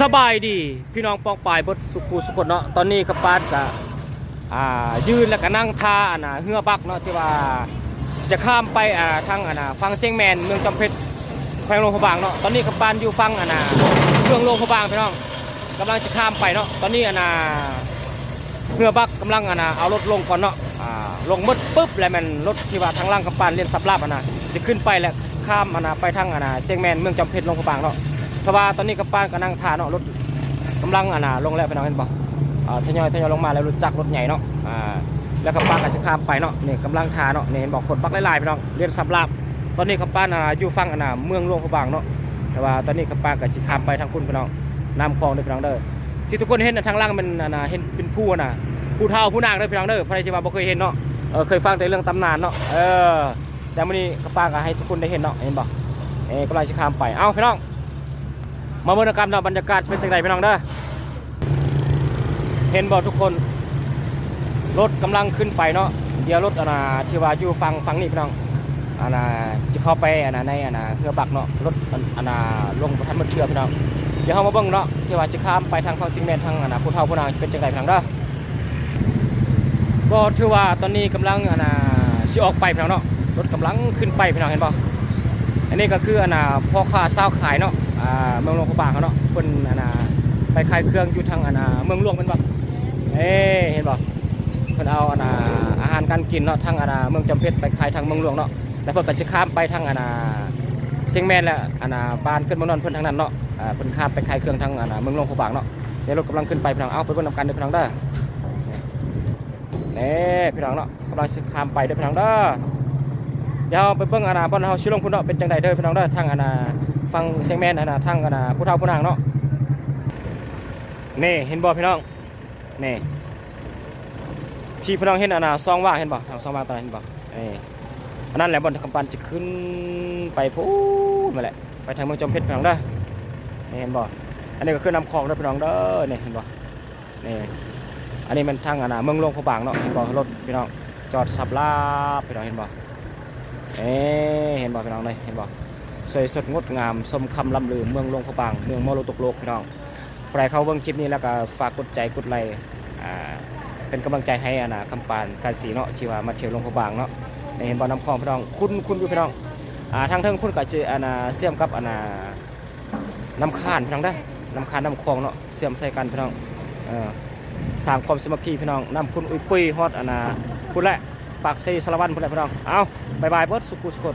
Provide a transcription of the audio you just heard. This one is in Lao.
ສະບາຍດີພີ່ນ້ອງປ້ອງປາຍເບິດສຸຂູສຸຄົນເນາະ. ຕອນນີ້ຄຳປານກະ ອ່າ ຢືນແລ້ວກະນັ່ງທ່າ ອັນນ່າ ເຮືອບັກເນາະ ທີ່ວ່າຈະຂ້າມໄປ ອ່າ ທາງ ອັນນ່າ ຝັ່ງຊຽງແມນ ເມືອງຈອມເພັດ ແຂວງຫຼວງພະບາງເນາະ. ຕອນນີ້ຄຳປານຢູ່ຝັ່ງ ອັນນ່າ ເມືອງຫຼວງພະບາງພີ່ນ້ອງ ກຳລັງຈະຂ້າມໄປເນາະ. ຕອນນີ້ ອັນນ່າ ເຮືອບັກກຳລັງ ອັນນ່າ ເອົາລົດລົງກ່ອນເນາະ ອ່າ ລົງໝົດປຶບ ແລ້ວແມ່ນລົດທີ່ວ່າທາງຫຼັງຄຳປານລຽນສັບລາບ ອັນນ່າ ຈະຂຶ້ນໄປ ແລະ ຂ້າມ ອັນນ່າ ໄປທາງ ອັນນ່າ ຊຽງແມ່ນ ເມືອງຈອມເພັດ ຫຼວງພະບາງເນາະ. ເພາະວ່າຕອນນີ້ຄຳປານກຳລັງຖ້າເນາະ ລົດກຳລັງ ອັນນ່າ ລົງແລ້ວ ພີ່ນ້ອງເຫັນບໍ່? ອ່າ ທະຍອຍ ທະຍອຍລົງມາແລ້ວ ລົດຈັກ ລົດໃຫຍ່ເນາະ ອ່າ ແລ້ວຄຳປານກະຊິຂ້າມໄປເນາະ. ນີ້ກຳລັງຖ້າເນາະ ນີ້ເຫັນບໍ່? ຄົນບັກຫຼາຍໆ ພີ່ນ້ອງ ລຽນສັບລາບ. ຕອນນີ້ຄຳປານ ອ່າ ຢູ່ຝັ່ງ ອັນນ່າ ເມືອງຫຼວງພະບາງເນາະ ແຕ່ວ່າຕອນນີ້ຄຳປານກະຊິຂ້າມໄປທາງພຸ້ນ ພີ່ນ້ອງ ນ້ຳຂອງເດີ ພີ່ນ້ອງເດີ. ທີ່ທຸກຄົນເຫັນນະ ທາງຫຼັງແມ່ນ ອັນນ່າ ເຫັນເປັນພູ ອັນນ່າ ຜູ້ເຖົ້າຜູ້ນາງເດີ ພີ່ນ້ອງເດີ. ໃຜທີ່ວ່າບໍ່ເຄີຍເຫັນເນາະ ເອີ ເຄີຍຟັງແຕ່ເລື່ອງຕຳນານເນາະ ເອີ ແຕ່ມື້ນີ້ຄຳປານກະໃຫ້ທຸກຄົນໄດ້ເຫັນເນາະ ເຫັນບໍ່? ເອີ ກຳລັງຊິຂ້າມໄປ. ເອົາ ພີ່ນ້ອງ ມາເບິ່ງນຳກັນເນາະ ບັນຍາກາດເປັນຈັ່ງໃດ ພີ່ນ້ອງເດີ. ເຫັນບໍ່ທຸກຄົນ? ລົດກຳລັງຂຶ້ນໄປເນາະ. ດຽວລົດ ອັນນ່າ ທີ່ວ່າຢູ່ຝັ່ງ ຝັ່ງນີ້ ພີ່ນ້ອງ ອັນນ່າ ຈະເຂົ້າໄປ ອັນນ່າ ໃນ ອັນນ່າ ເຮືອບັກເນາະ. ລົດ ອັນ ອັນນ່າ ລົງບໍ່ທັນໝົດເທື່ອ ພີ່ນ້ອງ. ດຽວເຮົາມາເບິ່ງເນາະ ທີ່ວ່າຈະຂ້າມໄປທາງຝັ່ງຊຽງແມ່ນ ທາງ ອັນນ່າ ຜູ້ເຖົ້າຜູ້ນາງເປັນຈັ່ງໃດ ພີ່ນ້ອງເດີ. ກໍຖືວ່າຕອນນີ້ກຳລັງ ອັນນ່າ ຊິອອກໄປ ພີ່ນ້ອງເນາະ. ລົດກຳລັງຂຶ້ນໄປ ພີ່ນ້ອງເຫັນບໍ່? ອັນນີ້ກໍຄື ອັນນ່າ ພໍ່ຄ້າຊາວຂາຍເນາະ ອ່າ ເມືອງຫຼວງພະບາງເຮົາເນາະ ເພິ່ນ ອັນນ່າ ໄປຂາຍເຄື່ອງຢູ່ທາງ ອັນນ່າ ເມືອງຫຼວງແມ່ນບໍ່? ເອີ ເຫັນບໍ່? ເພິ່ນເອົາ ອັນນ່າ ອາຫານການກິນເນາະ ທາງ ອັນນ່າ ເມືອງຈຳເພັດໄປຂາຍທາງເມືອງຫຼວງເນາະ ແລ້ວເພິ່ນກໍຊິຂ້າມໄປທາງ ອັນນ່າ ຊຽງແມ່ນ ແລະ ອັນນ່າ ບ້ານເກີດເມືອງນອນເພິ່ນທາງນັ້ນເນາະ. ອ່າ ເພິ່ນຂ້າມໄປຂາຍເຄື່ອງທາງ ອັນນ່າ ເມືອງຫຼວງພະບາງເນາະ. ດຽວລົດກຳລັງຂຶ້ນໄປ ພີ່ນ້ອງ ເອົາໄປເບິ່ງນຳກັນເດີ ພີ່ນ້ອງເດີ. ນີ້ພີ່ນ້ອງເນາະ ກຳລັງຊິຂ້າມໄປເດີພີ່ນ້ອງເດີ. ດຽວເຮົາໄປເບິ່ງ ອັນນ່າ ບ່ອນເຮົາຊິລົງພຸ້ນເນາະ ເປັນຈັ່ງໃດເດີພີ່ນ້ອງເດີ ທາງ ອັນນ່າ ຝັ່ງຊຽງແມ່ນ ອັນນ່າ ທາງ ອັນນ່າ ຜູ້ເຖົ້າຜູ້ນາງເນາະ. ນີ້ເຫັນບໍ່ພີ່ນ້ອງ? ນີ້ ທີ່ພີ່ນ້ອງເຫັນ ອັນນ່າ ຊ່ອງວ່າງເຫັນບໍ່? ທາງຊ່ອງວ່າງຕອນນັ້ນເຫັນບໍ່? ນີ້ ອັນນັ້ນແຫຼະບ່ອນທີ່ຄຳປານຈະຂຶ້ນໄປພຸ້ນມາແຫຼະ ໄປທາງເມືອງຈອມເພັດພີ່ນ້ອງເດີ. ນີ້ເຫັນບໍ່? ອັນນີ້ກໍຄືນ້ຳຂອງເດີພີ່ນ້ອງເດີ. ນີ້ເຫັນບໍ່? ນີ້ ອັນນີ້ແມ່ນທາງ ອັນນ່າ ເມືອງຫຼວງພະບາງເນາະ. ເຫັນບໍ່? ລົດພີ່ນ້ອງຈອດສັບລາບ ພີ່ນ້ອງເຫັນບໍ່? ເອີ ເຫັນບໍ່ພີ່ນ້ອງເອີຍ? ເຫັນບໍ່? ສວຍສົດງົດງາມ ສົມຄຳລ່ຳລື ເມືອງຫຼວງພະບາງ ເມືອງມໍລະດົກໂລກ ພີ່ນ້ອງ. ຜູ້ໃດເຂົ້າເບິ່ງຄລິບນີ້ແລ້ວກໍຝາກກົດໃຈກົດໄລ ອ່າ ເປັນກຳລັງໃຈໃຫ້ ອັນນ່າ ຄຳປານກາສີເນາະ ທີ່ວ່າມາທ່ຽວຫຼວງພະບາງເນາະ. ນີ້ເຫັນບໍ່? ນ້ຳຂອງພີ່ນ້ອງ ຂຸ້ນໆຢູ່ພີ່ນ້ອງ. ອ່າ ທາງເທິງພຸ້ນກໍຈະ ອັນນ່າ ເຊື່ອມກັບ ອັນນ່າ ນ້ຳຄານພີ່ນ້ອງເດີ ນ້ຳຄານນ້ຳຂອງເນາະ ເຊື່ອມໃສ່ກັນພີ່ນ້ອງ. ເອີ ສ້າງຄວາມສາມັກຄີພີ່ນ້ອງ ນ້ຳຂຸ້ນອຸຍປຸຍຮອດ ອັນນ່າ ພຸ້ນແຫຼະ ປາກເຊສາລະວັນພຸ້ນແຫຼະພີ່ນ້ອງ. ເອົາ ບາຍບາຍເບິດສຸຂູສຸຄົນ.